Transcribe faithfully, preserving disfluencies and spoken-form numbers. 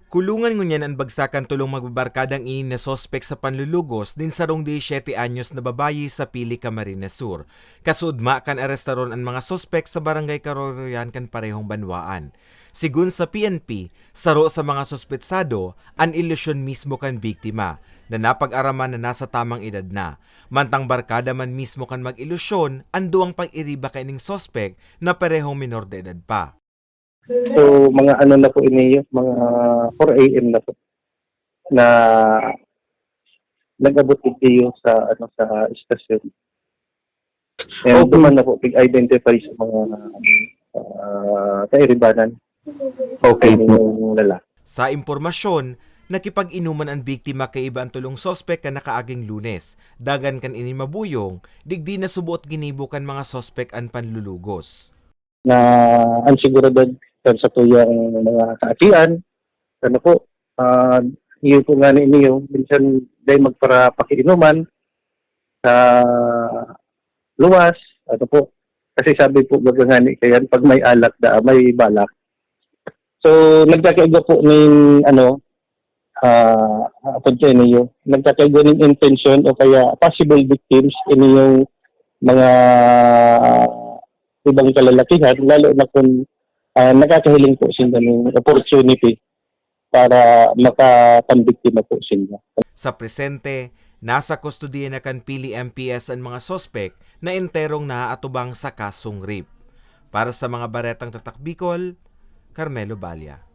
Kulungan ngunyan an bagsakan tolong magbabarkadang ini na suspek sa panlulugos nin sarong disisyete anyos na babayi sa Pili, Camarines Sur. Kasuodma kan arestaron an mga suspek sa Barangay Karoroyan kan parehong banwaan. Sigon sa P N P, saro sa mga suspetsado an ilusyon mismo kan biktima na napag-araman na nasa tamang edad na. Mantang barkada man mismo kan mag-ilusyon an duwang pag-iriba kaining suspek na parehong menor de edad pa. So, mga ano na po ini, mga four a.m. na po na nag-abot digdi sa ano, sa istasyon. And Okay. Duman na po pig-identify sa mga ah, kairibanan. Okay po. Yung lalaki. Sa impormasyon, nakipag-inuman an biktima kaiba an tolong suspek kan nakaaging Lunes. Dangan kan ini mabuyong, digdi na suboot ginibo kan mga suspek an panlulugos. Na ang seguridad kan satuyang mga kaakian, ano po, ah, iyo po nga ninyo, minsan dahil magparapakiinuman sa luwas, ano po, kasi sabi po, baga nga ni kayan, pag may alak da, may balak. So, nagkakaigwa po ning, ano, ah, apa dyan niyo, nagkakaigwa ning intention o kaya possible victims, ini yung mga ibang kalalakihan, lalo na kung ah, nakakahiling po sinda ng opportunity para makapambiktima po sinda. Sa presente, nasa kustodiya na kan Pili M P S an mga suspek na enterong naaatubang sa kasong rape. Para sa mga Baretang Tatak Bicol, Carmelo Balla.